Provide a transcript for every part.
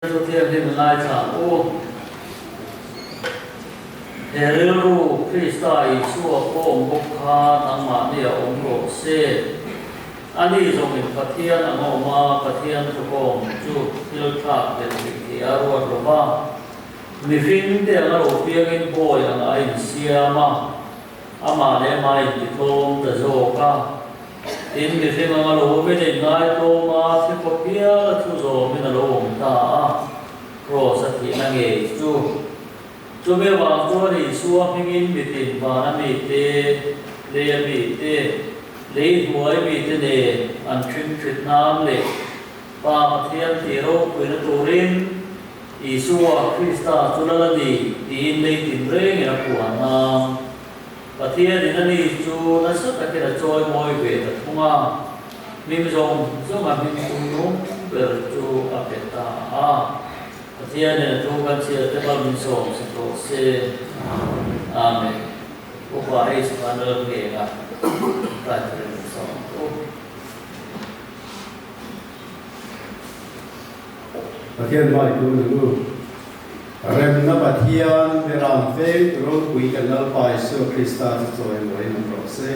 Chu thianghlim ngaithla ang u. He rilru Krista Isua pawm bawk kha nangmahni a awm rawh se. Ani zawngin Pathian ang a awm a, Pathian thukawm chu thil thlak leh dik tih a ruat lo va. Mihring te anga lo piangin bawi ang a insiam a, amah leh amah a intitlawm ta zawk a. Tin, mihring anga lo awmin a inngaitawm a, thi khawp hial a thu zawmin a lo awm ta a, Kraws a thihna ngei chu. Chumi avang chuan Isua hmingin mitin vana mite, leia mite, lei hnuai mite nen an ṭhingṭhit nan leh Pa Pathian tih ropuina turin Isua Krista chu lal a ni tiin lei tinrengin a puan a. Pathianin a ni chu nasa takin a chawi mawi ve ta thung a, hming zawng zawnga hming tum nung ber chu a pe ta a. Pathianin a thu kan chhiar te bal min sawm sa tawh se. Amen. Upa H. Vanlal Nghenga kai turin min sawm ang u. Pathian hmai tu ni u. Remna Pathian Beram veng ropui kan Lalpa Isua Krista chu chawimawi awm rawh se.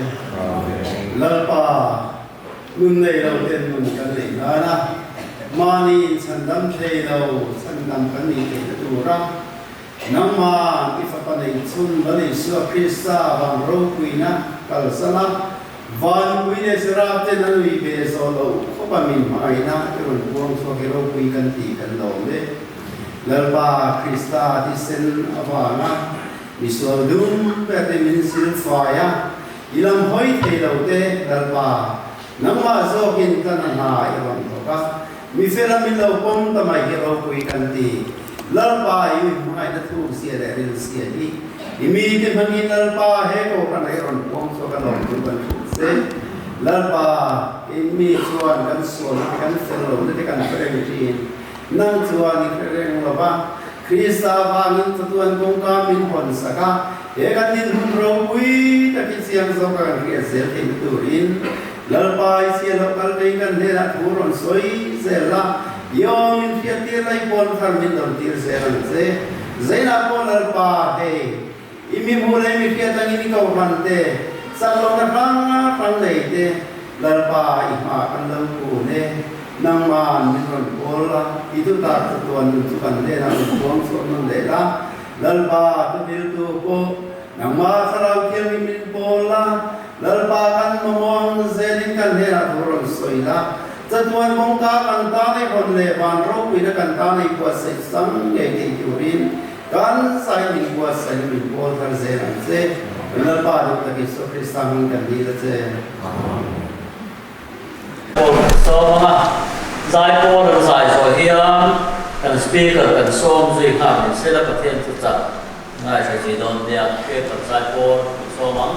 Lalpa, nun nei lo ten nun kan neih nana mahni inchhandam thei lo chhandam kan nih theihna tura nangmah i Fapa neihchhun Lal Isua Krista vang ropuina kalsana Vanpui leh Seraf ten a nui ve zawh loh khawpa min hmangaihna i rawn puang chhuak hi ropui kan tih kan lawm e. Lalpa Krista thisen avanga misual dum ber te min sil fai a, i lam hawi thei lo te Lalpa, nangmah zawkin ka na hna i rawn thawk a, mi fela min lo pawm ta mai hi ropui kan ti. Lalpa i mi hmangaihna thuk zia leh ril zia hi i mite hmangin Lalpa he kohhran ah i rawn puang chhuak a lawm chu kan hrilh che. Lalpa, i mi chuan kan sualna te kan fel lohna te kan hre reng thin. Nang chuan i hre reng lo va, Krista avangin chatuan kawngka min hawn sak a, he kan dinhmun ropui tak hi chiang zawka kan hriat zel theihna turin Lalpa i chhiah loh kal tei kan hnenah thu rawn sawi zel la, i aw min hriat tir la, i pawn thar min dawn tir zel ang che. Zeinah pawh Lalpa, hei, i mi hmuh leh i mi hriat angin i kohhran te, chak lohna hrang hrang nei te, Lalpa, i hma kan lo kun e, nangman min rawn pawl la, i tutak chatuan nun chu kan hnenah rawn puang chhuak nawn leh la, Lalpa, thuhriltu pawh nangmah Thlarau Thianghlim min pawl la, Lalpa kan mamawng zelin kan hnenah thu rawn sawi la, chatuan kawngka kan tan ei hawn leh van ropuina kan tan ei buatsaih sang ngei thei turin kan zai min buatsaih min pawl thar zel ang che. Lalpa duh tak Isua Krista hming kan dil a che. Pawl kan sawm ang a, zai pawl an zai zawh hian kan speaker kan sawm zui nghal ni sela Pathian thuchah ngaithla zui dawn nia, paper zai pawl kan sawm ang.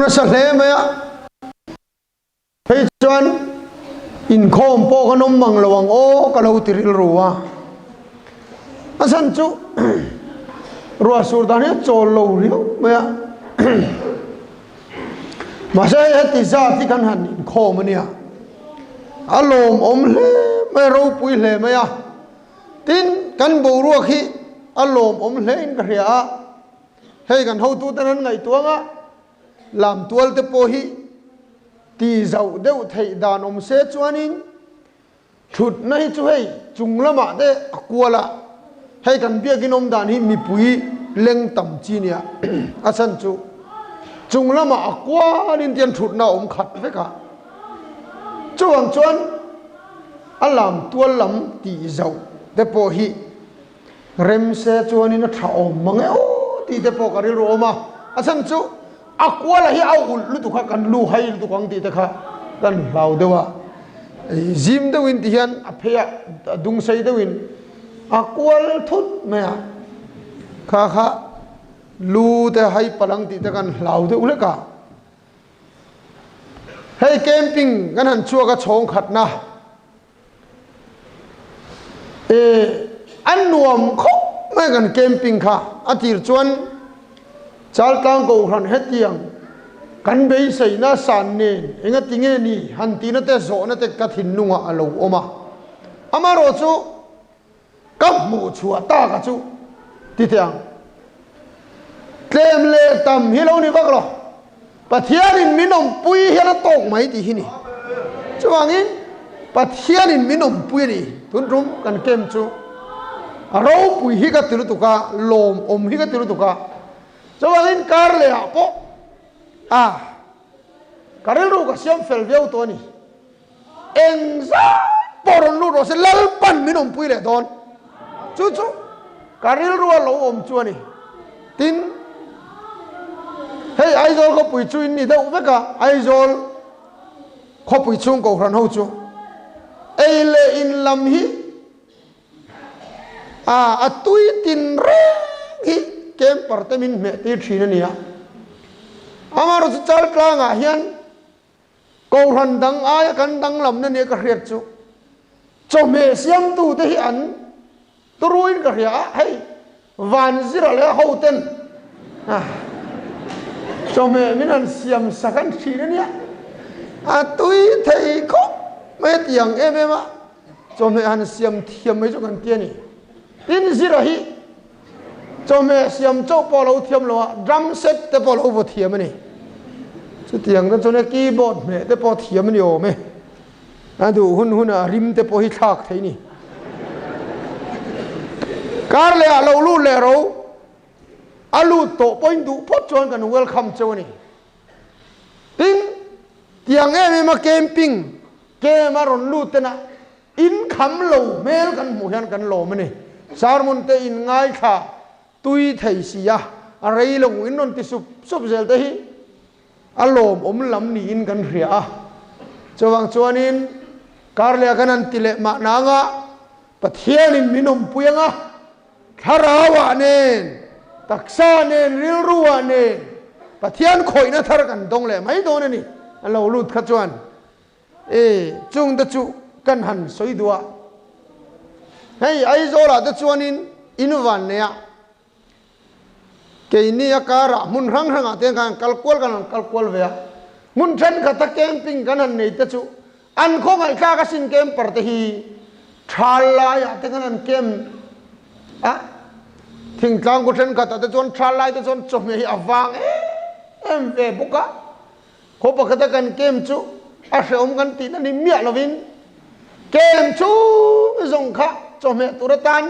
Nasa hle mai a, phei chuan inkhawm pawh kan awm mang lo ang aw ka lo ti rilru a. A chhan chu ruah sur dan hi a chawl lo riau mai a. Mahse hei heti zat hi kan han inkhawm a nia. A lawmawm hle mai a, ropui hle mai a. Tin, kan boruak hi a lawmawm hle in ka hria a. Hei kan hotuten an ngaihtuah ang a, lamtual te pawh hi ti zauh deuh theih dan awm se chuanin thutna hi chu hei chung lamah te a kual a, hei kan biakin awm dan hi mipui leng tam chi nia a chhan chu chung lamah a kualin tian thutna a awm khat vek a, chuvang chuan a lamtual lam tih zauh te pawh hi Rem se chuanin a tha awm mang e aw tih te pawh ka rilru awm a, a chhan chu a kuala hi a ulh lutuk kha kan lu hai lutuk ang tih te kha kan hlau deuh a, zim deuhin ti hian a phei a, a dung sei deuhin a kual thut mai a, kha kha lu te hai palh ang tih te kan hlau deuh hlek a. Hei camping kan han chhuak a chhawng khatna. E an nuam khawp mai kan camping kha a tir chuan Chaltlang Kohhran hetiang kan beiseina san nen enga tinge ni han tihna te zawhna te ka thinlungah a lo awm a, amaherawh chu ka hmuh chhuah tak a chu ti teh ang. Tlem leh tam hi lo ni vak lo. Pathianin min awmpui hian a tawk mai tih hi ni. Chuvangin Pathianin min awmpui a ni. Tun tum kan camp chu a ropui hi ka ti lutuk a, lawmawm hi ka ti lutuk a. Chuvangin kar lehah pawh a ka rilru ka siam fel viau tawh a ni. Eng zat pawh rawn lut rawh se Lalpan min awmpui leh dawn. Chu chu ka rilrua lo awm chu a ni. Tin, hei Aizawl khawpui chu in ni deuh vek a, Aizawl khawpui chhung kohhran ho chu ei leh in lam hi a a tui tin reng hi camper te min hmeh tir thin a ni a. Amaherawhchu Chaltlangah hian Kohhran dang aia kan danglamna nia ka hriat chu chawhmeh siamtute hi an turuin ka hria a, hei van zira leh a hoten chawhmeh min han siam sak an thin a nia, a tui thei khawp mai a ti ang em em a, chawhmeh han siam thiam mai chu kan ti a ni. Tin zira hi Chawhmeh siam chauh pawh a lo thiam lo a, drum set te pawh a lo vaw thiam a ni. Chutiang te chuan keyboard hmeh te pawh a thiam a ni awm e. A duh hun hunah rim te pawh hi thlak thei ni. Kar leh ah lo lut leh ro, a lut tawh pawhin duh phawt chuan kan welcome cheu a ni. Tin, tiang em em a camping camp a rawn lut tena In kham lo hmel kan hmuh hian kan lawm a ni. Sermon te in ngaithla tui thei si a, a rei lo in rawn ti sup sup zel te hi a lawmawm lam niin kan hria a. Chuvang chuanin karleh kan han ti leh mahna anga Pathianin min awmpui anga thlarauah nen, taksa nen, rilruah nen Pathian khawihna thar kan dawng leh mai dawn a ni. A lo lut kha chuan E, chung te chu kan han sawi duh a. Hei Aizawlah te chuanin in van nei a, keini a karah hmun hrang hrangah te khan kal kual kan han kal kual ve a. Hmun thenkhat a camping kan han nei te chu an khawngaihthlak asin camper te hi thal laiah te khan an camp a. Thingtlang khaw thenkhatah te chuan thal lai te chuan chawhmeh hi a vang em em ve bawk a. Khaw pakhata kan kem chu a hrehawm kan tihna ni miah lovin kem chung zawng kha chawhmeh tur atan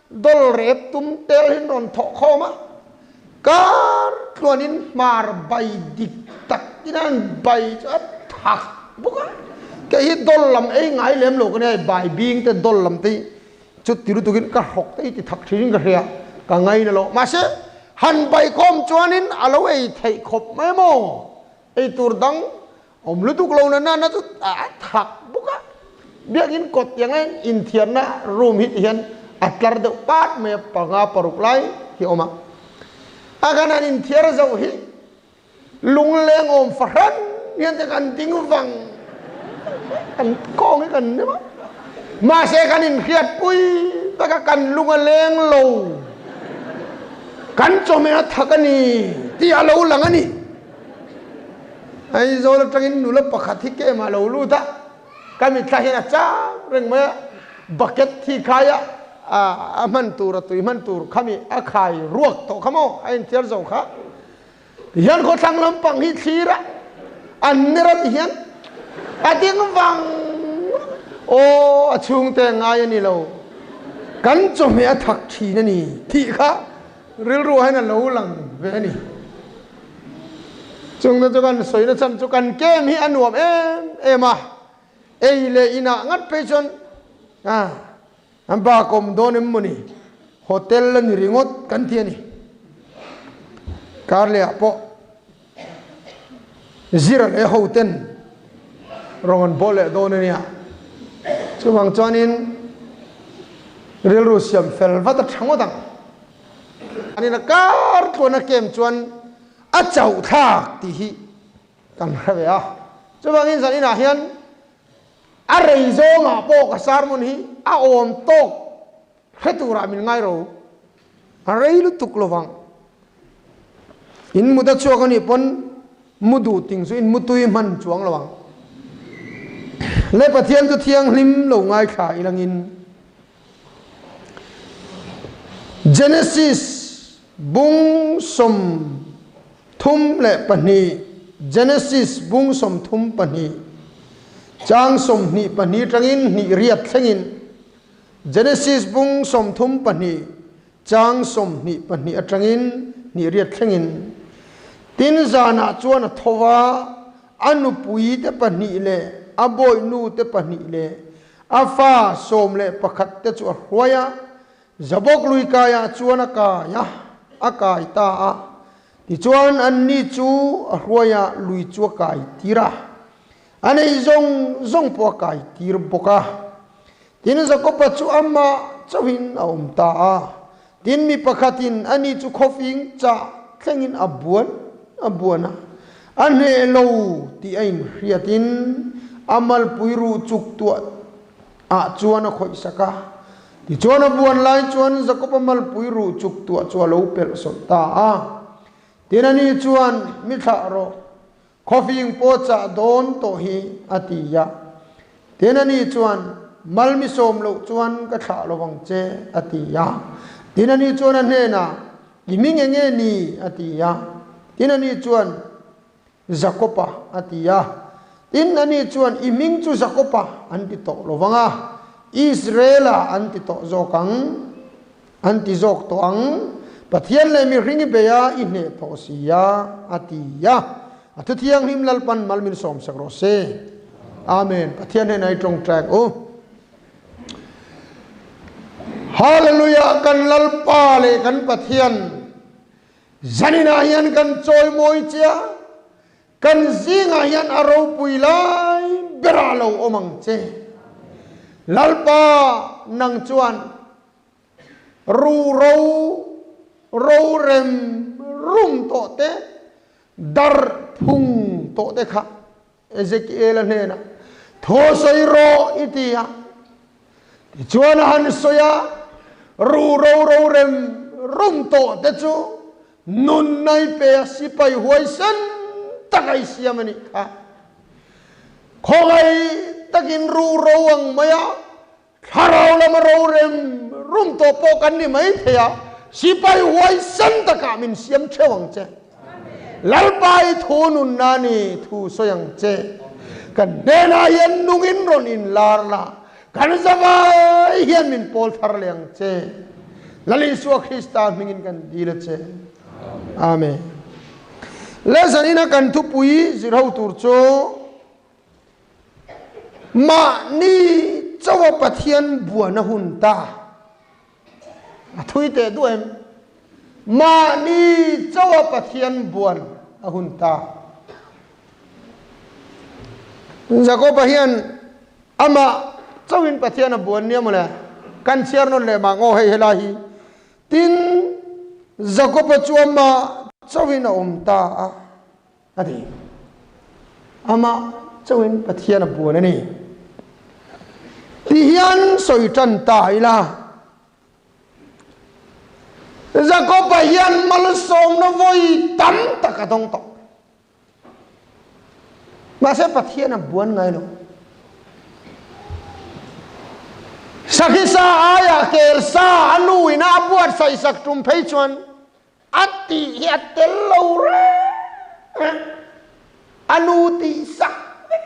dawl rep tum tel hin rawn thawh khawm a, kar tluanin hmar bai dik tak in an bai chu a thak bawk a, kei hi dawl lam ei ngai lem lo ka nia, bai bing te dawl lam te hi Chu ti lutukin ka hrawk te i ti thak thin in ka hria, ka ngaina lo. Mahse, han baikhawm chuanin a lo ei theih khawp mai maw? Ei tur dang awm lutuk lo na nana chu a thak bawk a. Biakin kawt tiang hian inthiarna room hi ti hian a tlar deuh pat mai a, panga paruk lai hi a awm a. A kan han inthiar zoh hi. Lungleng awm fahran hian te kan ding vang kan kawng hi kan nem a, mahse kan inhriatpui vek a, kan lung a leng lo, kan chawhmeh a thak a ni tih a lo lang a ni. Aizawl atangin nula pakhat hi kemah a lo lut a, ka mitthla hian a chang reng mai a, bucket thi khai a a hman tur a tui hman tur khami a khai ruak tawh kha maw a inthiar zo kha. Tihian khawthlang lampang hi thlir a, an ner a tihian a ding vang vang aw a chhungte ngai a ni lo, kan chawhmeh a thak thin a ni tih kha rilru ah hian a lo lang ve a ni. Chungte chu kan sawi na chhan chu kan kem hi a nuam em em a, ei leh inah ngat phei chuan An bak awm dawn em mawni? Hotel a ni ringawt kan ti a ni. Karleh ah pawh Zira leh ho ten rawn an bawl leh dawn a nia. Chuvang chuanin rilru siam fel vat a tha ngawt ang. Anin a kar tluan a kem chuan a chauh thlak tih hi kan hre ve a. Chuvangin zan inah hian A rei zawngah pawh ka sermon hi a awm tawk hre turah min ngai ro. A rei lutuk lovang. In mut a chhuak anih pawn mu duh ting chu in mutui hman chuang lo ang. Le Pathian chu thianghlim lo ngaithla ilangin Genesis bung 32 Genesis bung 32 chang 22 tangin hnih riat thlengin Genesis bung 32 chang 22 atangin hnih riat thlengin Tin zanah chuan a tho va, a nupui te pahnih leh a bawihnu te pahnih leh a fa 11 te chu a hruai a, Zabawk lui kaiah chuan a kai a, a kai ta a. Tichuan anni chu a hruai a, lui chu a kai tir a. A nei zawng zawng pawh a kai tir bawk a. Tin, Jakoba chu amah chauhin a awm ta a. Tin, mi pakhatin ani chu khawfing chah thlengin a buan a buan a, a hneh lo tih a inhriatin a malpui ruh chuk tuah ah chuan a khawihsak a. Tichuan a buan lai chuan Jakob-a malpui ruh chuk tuah chu a lo pelh sawlh ta a. Tin ani chuan, Mi thlah rawh, khawfing pawh chah dawn tawh hi, a ti a. Tin ani chuan, Mal mi sawm loh chuan ka thlah lo ang che, a ti a. Tin ani chuan a hnenah, I hming eng nge ni? a ti a. Tin ani chuan, Jakob-a, a ti a. Tin, ani chuan, I hming chu Jakob-a an ti tawh lo vang a, Israel-a an ti tawh zawk ang, an ti zawk tawh ang. Pathian leh mihring i bei a, i hneh tawh si a, a ti a. A thu thianghlim Lalpan mal min sawmsak rawh se. Amen. Pathian hnenah i tawngtai ang u. Hallelujah! Kan Lalpa leh kan Pathian. Zaninah hian kan chawimawi che a, kan zingah hian a ropui lai berah lo awm ang che. Lalpa, nang chuan ru ro ro rem rum tawh te, dar phung tawh te kha Ezekiel-a hnenah, Thaw sawi rawh i ti a. Tichuan a han sawi a, Ru ro ro rem rum tawh te chu nunna i pe a, sipai huaisen tak a i siam a nih kha. Khawngaih takin ru ro ang mai a, thlarau lama ro rem rum tawh pawh kan ni mai thei a, sipai huaisen takah min siam theuh ang che. Lalpa i thu nunna ni thu sawi ang che. Kan hnenah hian nungin rawn inlar la, kan zavai hian min pawl thar leh ang che. Lal Isua Krista hmingin kan dil a che. Amen. Le zanina kan thupui zirho tur chu Mahni chauha Pathian buan a hun ta. A thui teh duh em? Mahni chauha Pathian buan a hun ta. Jakoba hian amah chauhin Pathian a buan nia mawle. Kan chhiar nawn leh mah ngaw hei helai hi. Tin, Jakoba chu amah chauhin a awm ta a. A ti. Amah chauhin Pathian a buan a ni. Ti hian sawi tan ta ila. Jakoba hian malsawmna vawi tam tak a dawng tawh. Mahse Pathian a buan ngai lo. Sakhi sa aiah kel sa a nu ina a buatsaih sak tum phei chuan A tih hi a tel lo reng. A nu tih sak vek.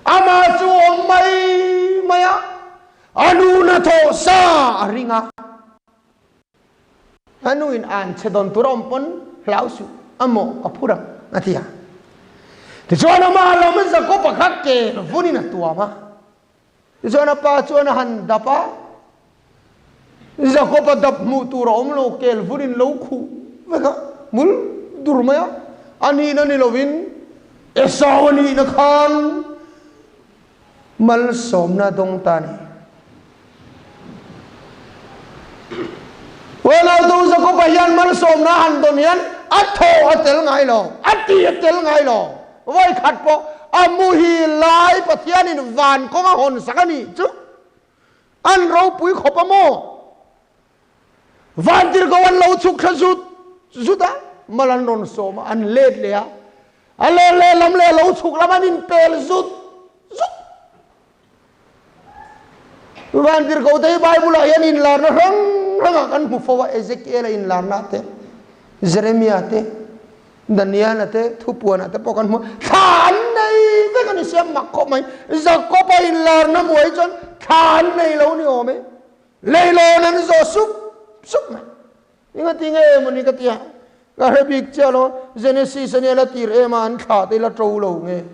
Amah chu awm mai mai a, a nu na thawh sa a ring a. A nu in an chhe dawn tur a awm pawn hlau suh, a mawh ka phur ang a ti a. Tichuan amah lam Jakob-a kha kel vunin a tuam a. Tichuan a pa chuan a han dap a, Jakob-a dap hmuh tur a awm lo, kel vurin lo khuh vek a, hmul dur mai a, a nihna ni lovin Esau a nihna khan malsawmna a dawng ta a ni. Unautu Jakob-a hian malsawmna a han dawn hian a thaw a tel ngai lo, a ti a tel ngai lo. Vawikhat pawh a muhil lai Pathianin van kawng a hawn sak a nih chu an ropui khawp a maw? Vantirhko an lo chhuk thla zut zut a, mal an rawn sawm a, an let leh a, a let leh lam leh a lo chhuk lam an inpel zut zut. Vantirhko te hi Bible ah hian inlarna hrang hrangah kan hmu fo a, Ezekiel-a inlarna te, Jeremia te, Daniel-a te, Thupuan-ah te pawh kan hmu a, thla an nei vek a ni sia mak khawp mai. Jakob-a inlarna hmuh hi chuan thla an nei lo ni awm e, leilawn an zawh sup sup mai. Engati nge mawni ka ti a, ka hre bik chiah lo, Genesis ania la tir em a, an thlah te la to lo nge.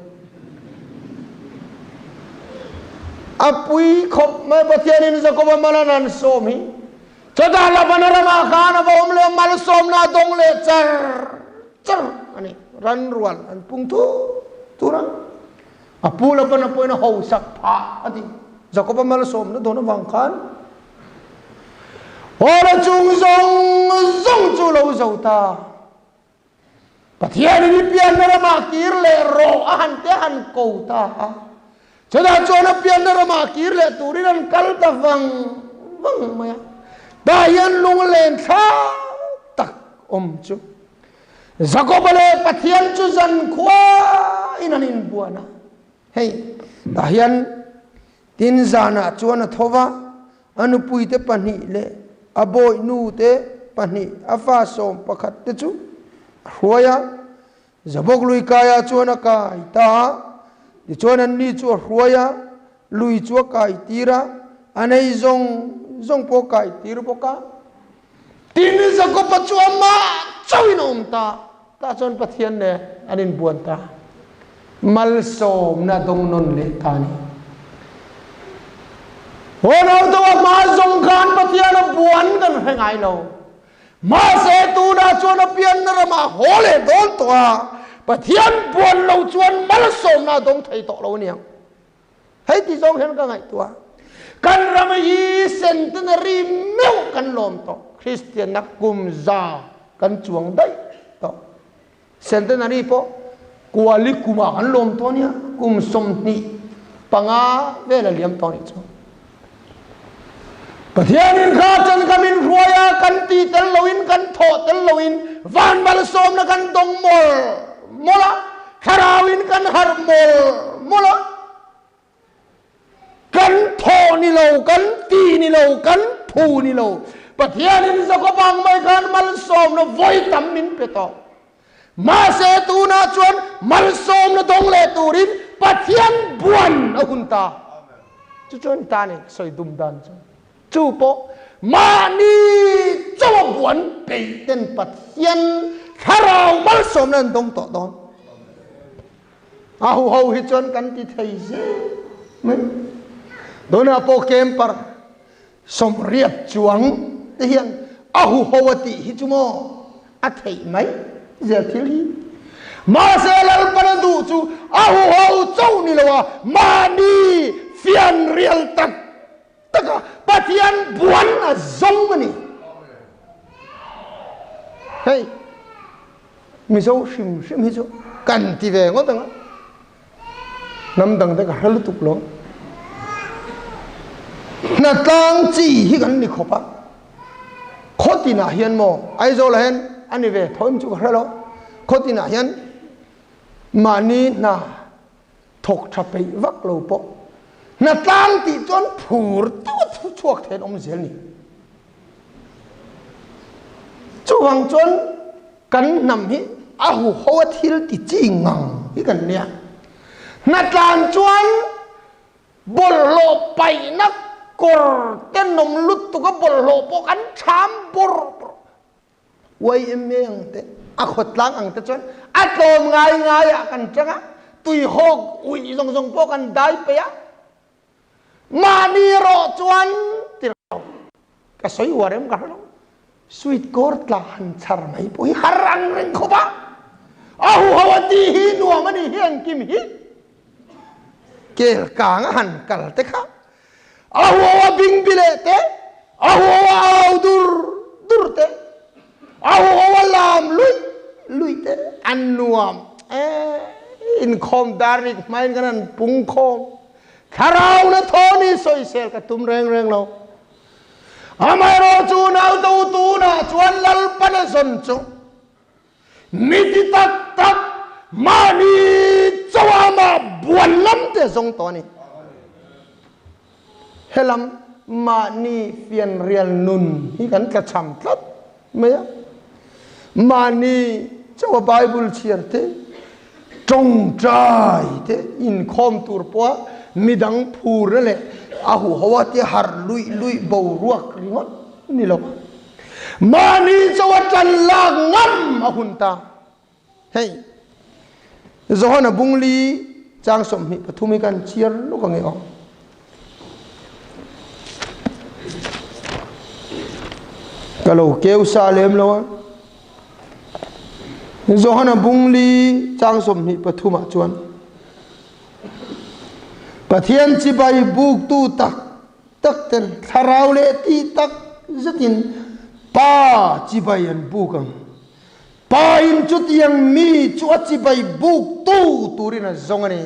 A pui khawp mai Pathianin Jakoba mal an han sawm hi. Chutah Labana ramah khan a va awm leh a, malsawmna a dawng leh char char a ni. Ran rual an pung thur thur a, a pu Labana pawhin a hausak phah a ti. Jakoba malsawmna dawn avang khan Hawla chung zawng zawng chu lo zo ta. Pathianin i pianna ramah kir leh rawh a han te han ko ta a. Chutah chuan a pianna ramah kir leh turin an kal ta vang vang mai a. Tah hian lunglen thla tak awm chu Jakoba leh Pathian chu zankhua in an inbuan a. Hei, tah hian Tin, zanah chuan a tho va, a nupuite pahnih leh a bawihnute pahnih, a fa 11 te chu a hruai a. Zabawk lui kaiah chuan a kai ta a, tichuan anni chu a hruai a, lui chu a kai tir a, a nei zawng zawng pawh a kai tir bawk a. Tin, Jakoba chu amah chauhin a awm ta, tah chuan Pathian nen an inbuan ta. Malsawmna dawng nawn leh ta a ni. Haw lo a hma zawng khan Pathian a buan kan hre ngai lo. Mahse tunah chuan a pianna ramah haw leh dawn tawh a, Pathian buan lo chuan malsawmna a dawng thei tawh lo a niang. Hei ti zawng hian ka ngaihtuah. Kan ram hi centenary meuh kan lawm tawh. Kristianna kum za kan chuang daih tawh. Centenary pawh kuali kumah kan lawm tawh nia. Kum 25 vel a liam tawh nih chu. Pathianin kha chan kan inhruai a, kan ti tel loin, kan thawh tel loin, van malsawmna kan dawng mawl mawl a, thlarauin kan harh mawl mawl a, kan thawh ni lo, kan ti ni lo, kan phu ni lo, Pathianin Jakob ang mai khan malsawmna vawi tam min pe tawh. Mahse tunah chuan malsawmna dawng leh turin Pathian buan a hun ta. Chu chuan ta ni sawi dum dan chu. Chu pawh mahni chaw a buan peih ten Pathian thlarau malsawmna an dawng tawh dawn. A huho hi chuan kan ti thei zel mai. Tunah pawh camper 80 chuang te hian a huho a tih hi chu maw a theih mai zel thil hi. Mahse Lalpan a duh chu a huho chauh ni lo a mahni fianrial tak taka Pathian buan a zawng a ni. Hei. Mizo hrim hrim hi chu kan ti ve ngawt ang a, hnam dang te ka hre lutuk lo. Hnatlang chi hi kan ni khawp a, khawtinah hian maw Aizawl ah hian a ni ve tho em chu ka hre lo, khawtinah hian mahni hna thawk tha peih vak lo pawh hnatlang tih chuan phur deuh a chhuak thei an awm zel ni. Chuvang chuan kan hnam hi a huho a thil ti chi ngang hi kan nia. Hnatlang chuan bawlhhlawh paihna kawr tenawm lutuk a bawlhhlawh pawh kan tham bawrh bawrh. YMA ang te, a khawtlang ang te chuan a tlawm ngai ngai ah kan tang a, tuihawk uih zawng zawng pawh kan dai peih a, mahni erawh chuan ti lo, ka sawi uar em ka hre lo, sweet kawr tla han chhar mai pawh hi har ang reng khawp a, a huho a ti hi nuam a ni hi engkim hi kel kang a han kal te kha A huau a bingbi leh te, a huau a au dur dur te, a huau a lam luih luih te an nuam e. Inkhawm dar rik hmain kan han pung khawm. Thlarau na thaw ni sawisel ka tum reng reng lo. Amaherawhchu naute u tunah chuan Lalpan a zawn chu Mi ti tak tak mahni chauh amah buan lam te zawng tawh a ni. Helam mahni fianrial nun hi kan tlachham tlat mai a. Mahni chauh a Bible chhiar te, tawngtai te, inkhawm tur pawha midang phurna leh a huho a ti harh luih luih boruak ringawt ni lo. Mahni cho a ṭan lak ngam a hun ta. Hei, Johana bungli chang 23 hi kan chiar luk ange aw. Ka lo keu sa lem lo a. Johana bungli chang 23 ah chuan Pathian chibai buktu tak tak ten thlarau leh ti tak zetin Pa chibai an buk ang. Pa in chutiang mi chu a chibai buk tu turin a zawng a ni.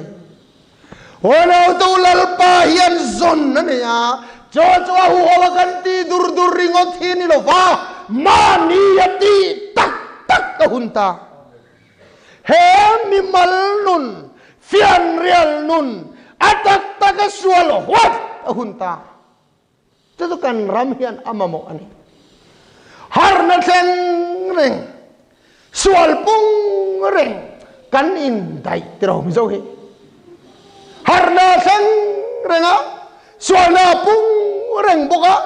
Unautu Lalpa hian zawn a nei a, chu chu a huho a kan ti dur dur ringawt hi ni lo va, mahni a ti tak tak a hun ta. He mimal nun, fianrial nun, a tak tak a sual huat a hun ta. Chu chu kan ram hian a mamawh a ni. Harna thleng reng, sual pung reng kan indaih tiro Mizo hi. Harna thleng reng a, sualna pung reng bawk a.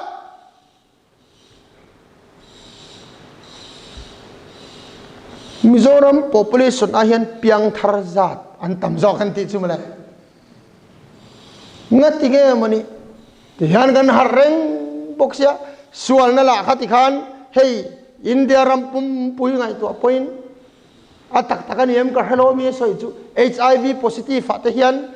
Mizoram population ah hian piangthar zat an tam zawk an tih chu mawle. Ngati nge mawni ti hian kan harh reng bawk sia, sualna lah kha ti khan hei India ram pumpui ngaihtuah pawhin a tak tak a ni em ka hre lo mi a sawi chu HIV positive ah te hian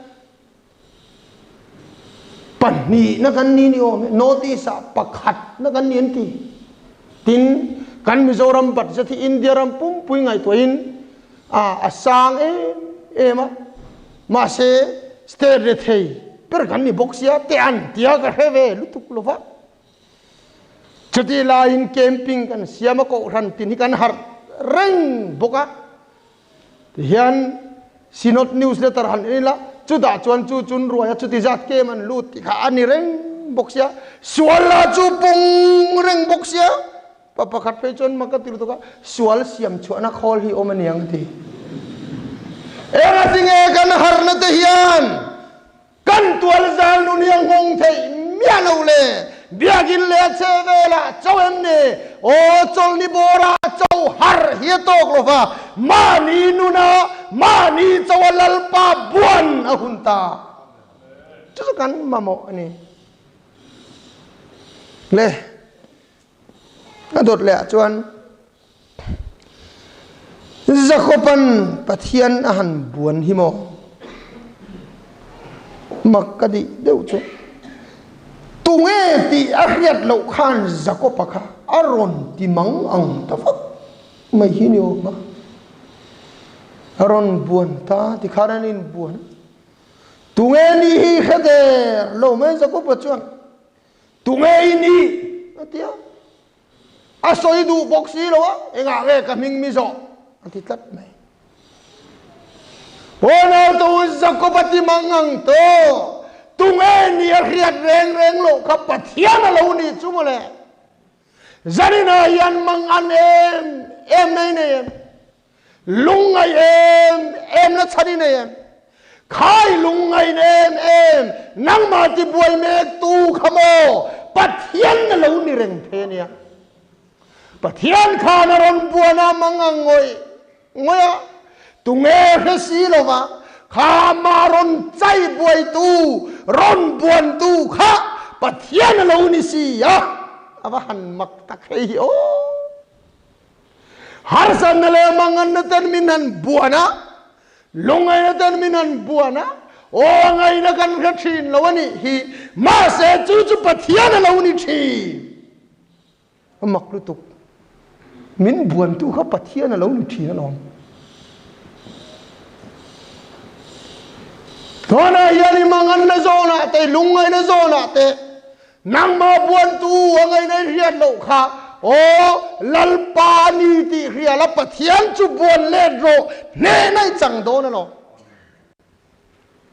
Pahnihna kan ni ni awm e, North East ah pakhatna kan ni an ti. Tin, kan Mizoram budget hi India ram pumpui ngaihtuahin a sang em em a, mahse state rethei ber kan ni bawk sia te an tia ka hre ve lutuk lo va. Chutih laiin camping kan siam a, kohhran tin hi kan harh reng bawk a. Tihian Synod newsletter han en ila, chutah chuan chu chun ruaia chuti zat kem an lut tih kha a ni reng bawk sia, sual lah chu pung reng bawk sia. Pa pakhat phei chuan mak ka ti lutuk a, sual siam chhuahna khawl hi awm a niang a ti. Engati nge kan harna te hian Kan tual zal nun hi a nghawng theih miah lo le. Biakinn leh a chhe velah cho em ni? Aw, chawlhni bawrah cho har hi a tawk lo va, mahni nuna mahni cho a Lalpa buan a hun ta. Chu chu kan mamawh a ni. Le, a dawt leh ah chuan Jakoban Pathian a han buan hi maw? Mak ka dih deuh chu. Tunge tih a hriat loh khan Jakoba kha a rawn ti mang ang ta vak mai hi ni awm a. A rawn buan ta tikhan an inbuan a. Tunge ni hi hre der lo mai Jakob-a chuan, Tunge i nih? a ti a. A sawi duh bawk si lo a, engah nge ka hming mi zawh? a ti tlat mai. Pawnau to u Jakob-a ti mang ang to, tunge ni a hriat reng reng loh kha Pathian a lo nih chu mawle. Zaninah hian mang an em em nei nei em? Lungngaih em em na chhan i nei em? Khai lungngaih em em nangmah tibuai mek tu kha maw Pathian na lo ni reng thei a nia. Pathian khan a rawn buan a mang ang ngawih ngawih a, tunge hre si lova kha amah rawn chai buaitu, rawn buantu kha Pathian a lo ni si a, a va han mak tak hei hi aw. Harsatna leh manganna ten min han buan a, lungngaihna ten min han buan a, aw ngaihna kan hre thin lo a nih hi, mahse chu chu Pathian a lo ni thin. A mak lutuk. Min buantu kha Pathian a lo ni thin alawm. Tunah hian i manganna zawnah te, lungngaihna zawnah te, Nangmah buantu a ngaihna i hriat loh kha, Aw Lalpa ni tih hria la, Pathian chu buan let rawh, hnehna i chang dawn alawm.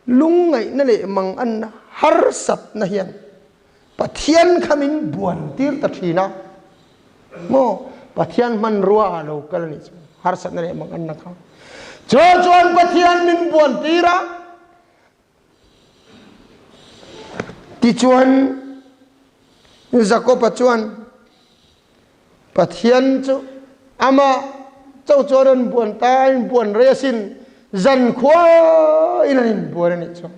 Lungngaihna leh manganna harsatna hian Pathian kha min buan tir ta thin a, maw? Pathian hmanrua ah lo kal a nih chuan harsatna leh manganna kha chu chuan Pathian min buan tir a, Tichuan, Jakoba chuan Pathian chu amah cho chuan an buan ta, an inbuan rei asin, zankhua in an inbuan a nih chu.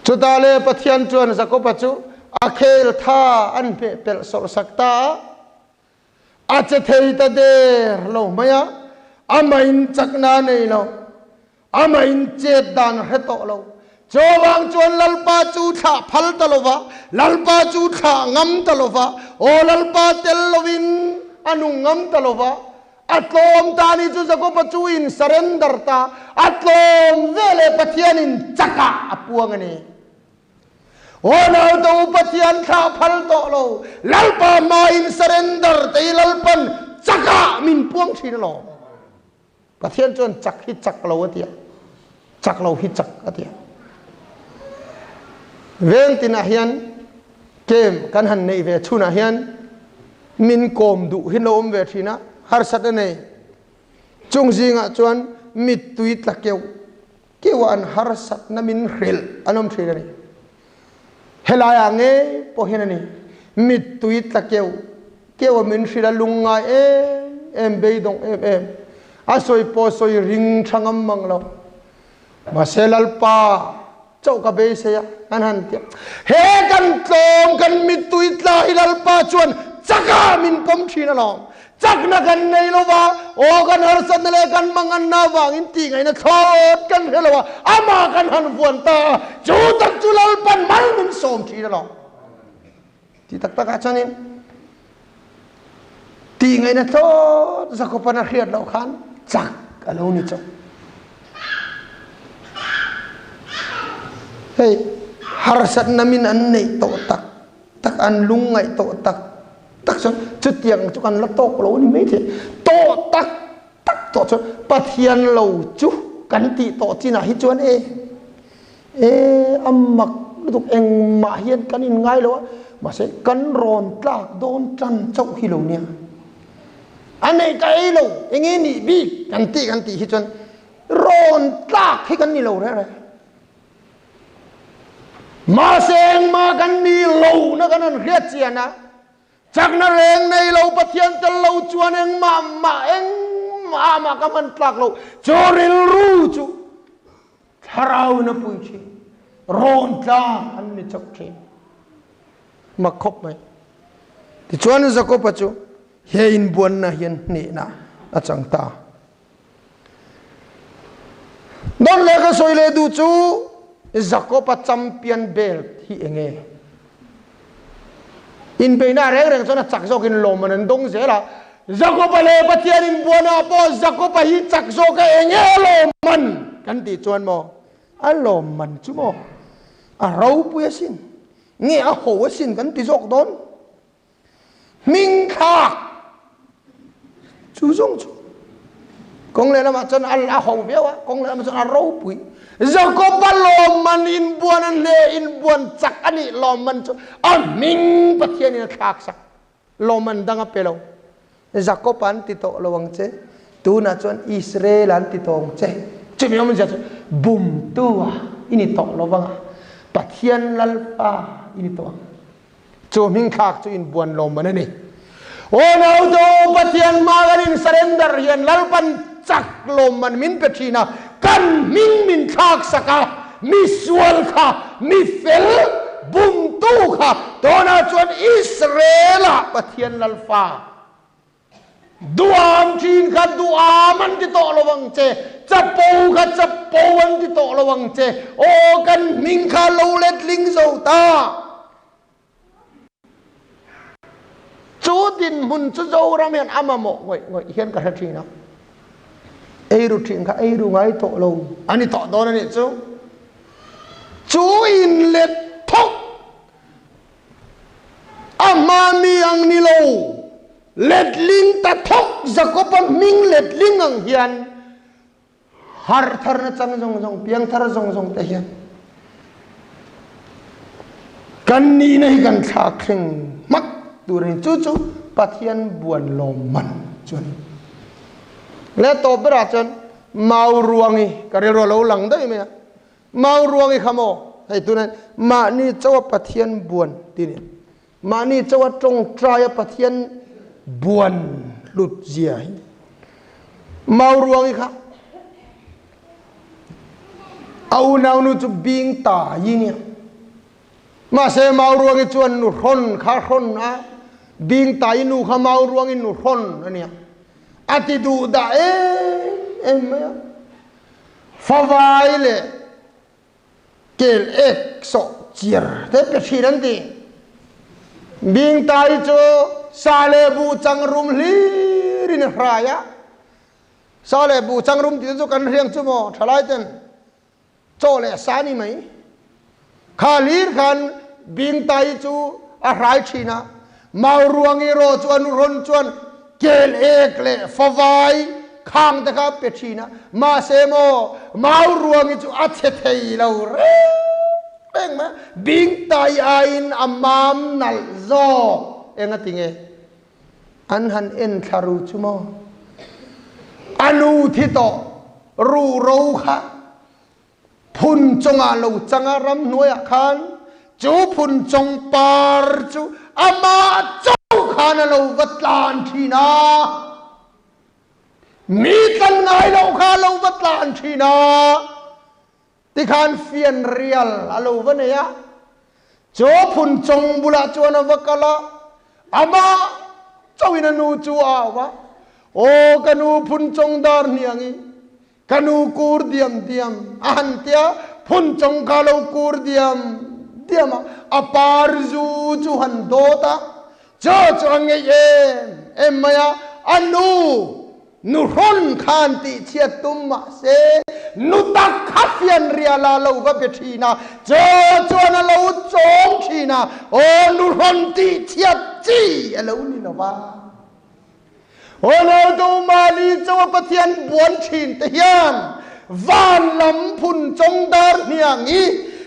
Chutah le Pathian chuan Jakoba chu a khel tha an hmeh pelh sawrh sak ta a, A che thei ta der lo mai a, amahin chakna a nei lo, amahin chet dan a hre tawh lo. Chuvang chuan Lalpa chu thlah phal ta lo va, Lalpa chu thlah ngam ta lo va, aw Lalpa tel lovin a nung ngam ta lo va. A tlawm ta ni chu Jakoba chu in surrender ta, a tlawm veleh Pathianin chakah a puang a ni. Aw naute u Pathian thlah phal tawh lo, Lalpa hmain surrender te hi Lalpan chakah min puang thin alawm. Pathian chuan chak hi chak lo a ti a, chak lo hi chak a ti a. Veng tinah hian kem kan han neih ve chhunah hian min kawm duh hi lo awm ve thin a, harsat a nei. Chung zingah chuan mittui tla keuh Keuh an harsatna min hrilh an awm thin a ni. Helaiah ngei pawh hian a ni. Mittui tla keuh keuh a min hrilh a lungngai em em, beidawng em em. A sawi pawh sawi ring tha ngam mang lo. Mahse Lalpa chauh ka beisei a, an han ti a. He kan tlawm, kan mittui tla hi Lalpa chuan chakah min pawm thin alawm. Chakna kan nei lo va, aw kan harsatna leh kan manganna avangin tih ngaihna thlawt kan hre lo a, amah kan han vuan ta a, chu tak chu Lalpan mal min sawm thin alawm. Tih tak takah chuanin tih ngaihna thlawt Jakoban a hriat loh khan chak a lo ni chauh. Hei harsatna min an neih tawh tak tak an lungngaih tawh tak tak chuan chutiang chu kan la tawk lo a ni maithei. Tawh tak tak tawh chuan Pathian lo chu kan tih tawh chinah hi chuan e e a mak lutuk engmah hian kan inngai lo a, mahse kan rawn tlak dawn tan chauh hi lo nia. A nei ka ei lo enge nih bik kan tih kan tih hi chuan rawn tlak hi kan ni lo reng reng. Mahse engmah kan ni lo na kan han hriat chian a, chakna reng nei lo Pathian tel lo chuan engmah mah engmah mah ka hman tlak lo. Chu rilru chu thlarau in a pui thin, rawn tlang an ni chauh thin. Mak khawp mai. Tichuan Jakoba chu he inbuanna hian hnehna a chang ta. Don leh ka sawi leh duh chu Jakob-a champion belt hi eng nge? Inbeihna reng reng chuan a chak zawkin lawmman an dawng zel a. Jakoba leh Pathian inbuanah pawh Jakoba hi chak zawk a eng nge a lawmman kan tih chuan maw a lawmman chu maw a ropui asin nge a ho asin kan ti zawk dawn. Hming thlak chu zawng chu kawng lehlamah chuan a ho viau a, kawng lehlamah chuan a ropui. Jakoba lawmman inbuan a hle inbuan chak a nih lawmman chu a hming Pathianin a thlak sak. Lawmman dang a pe lo. Jakob an ti tawh lo ang che, tunah chuan Israel an ti tawh ang che. Chumi awmzia chu bumtu a i ni tawh lo vang a, Pathian Lalpa i ni tawh ang. Chu hming thlak chu inbuan lawmman a ni. Aw naute u, Pathian hma kan in surrender hian Lalpan chak lawmman min pe thin a, kan hming min thlak sak a, mi sual kha, mi fel bumtu kha tunah chuan Israel-ah Pathian Lalfa Duam thin kha duam an ti tawh lo ang che, chapo kha chapo an ti tawh lo ang che, aw kan hming kha lo letling zo ta. Chu dinhmun chu Zoram hian a mamawh ngawih ngawih hian ka hre thin a. Eiru thin kha eiru ngai tawh lo a ni tawh dawn a nih chu. Chu inlet thawk A hma mi ang ni lo, letling ta thawk Jakoba hming letling ang hian harh thar na chang zawng zawng, piang thar zawng zawng te hian kan nihna hi kan thlak thleng hmak tur a ni. Chu chu Pathian buan lawmman chu a ni. Le tawp berah chuan mau ruangi ka rilru a lo lang daih mai a. Mau ruang i kha maw? Hei tunah mahni chawa Pathian buan ti ni. Mahni chawa tawngtai a Pathian buan hlut zia hi. Mau ruang i kha a unau nu chu bing ta yi nia. Mahse mau ruang i chuan nu hrawn kha hrawn a bing ta i nu kha mau ruang i nu hrawn ania. A ti duh dah em em mai a. Favai leh kel ek sawh chiar te pe thin an ti. Bingtai chu sa leh buh chang rum hlir in a hrai a. Sa leh buh chang rum tih chu kan hriang chu maw thalai ten chaw leh sa ni mai. Kha hlir khan Bingtai chu a hrai thin a. Mauruangi rawh chu an rawn chuan kel ek leh favai khang te kha a pe thin a, mahse maw Mauruangi chu a chhe thei lo reng reng mai a, Bingtai aiin a mam nalh zawk. Eng a ti nge? An han en thla ru chu maw? A nu thi tawh ruhro kha Phun cungah lo cang ah ramhnuai ah khan cu phun cung par cu amah co khan a lo va tlan ṭhin a. Mi tlan ngai lo kha a lo va tlan ṭhin a. Tikhan fianrial a lo va nei a. Cu phun cung bulah cun a va kal a. Amah co in a nu cu a au a. Aw ka nu phun cung dar hniang i Ka nu kur diam diam a han tia phun chong ka lo kur diam diam a a par zu chu han dawt a cho chu a ngeih em em mai a a nu nu hrawn khan tih chhiat tum mahse nu tak kha fian riala lo va be thin a cho chuan a lo chawm thin a aw nu hrawn tih chhiat chi a lo ni lova. Ronaldo Mali chawa Pathian buan thin te hian van lam phun chawng dar hniang i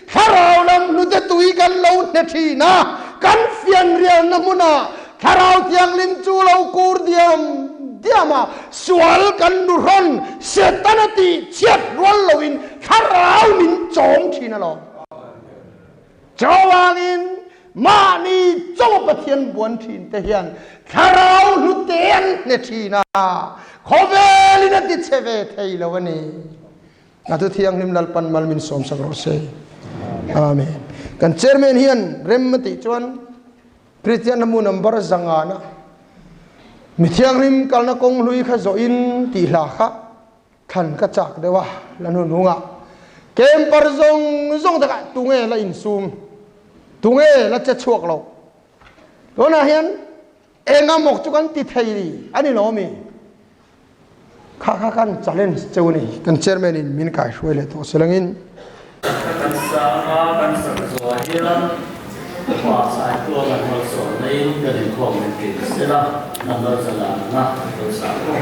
thlarau lam hlute tui kan lo hne thin a, kan fianrialna hmunah Thlarau Thianghlim chu lo kur diam diam a, sual kan nuhrawn Setana tih chhiat rual loin thlarau min chawm thin alawm. Chuvangin mahni chaw Pathian buan thin te hian thlarau hlute an hne thin a, khawvelin a ti che ve thei lo a ni. A thu thianghlim Lalpan mal min sawmsak rawh se. Amen. Kan chairman hian rem a tih chuan Kristian hlamu number zangana mi thianghlim kalna kawng hlui kha zawhin tih hla kha Thlan ka chak deuh a, la hnu hnungah camper zawng zawng takah tunge la insum, tunge la che chhuak lo. Tunah hian Enga mawk chu kan ti thei a ni lo mi? Kha kha kan challenge cheu a ni. Kan chairman in min kaihruai leh tawh selangin. Kan sanga kan sak zuah hian upa Saitual an malsawm naiin kan inkhawm min ti sela number zalana lo sa aw.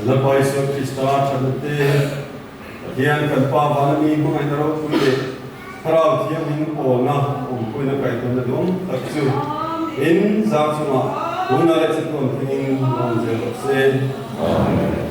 Lalpa Isua Krista thatna te, Pathian kan Pa vana mi hmangaihna ropui leh Thlarau Thianghlim pawlna awmpuina kaihtawnna duang tak chu in zang chungah tuna leh chatuan thlengin lo awm zel rawh se. Amen.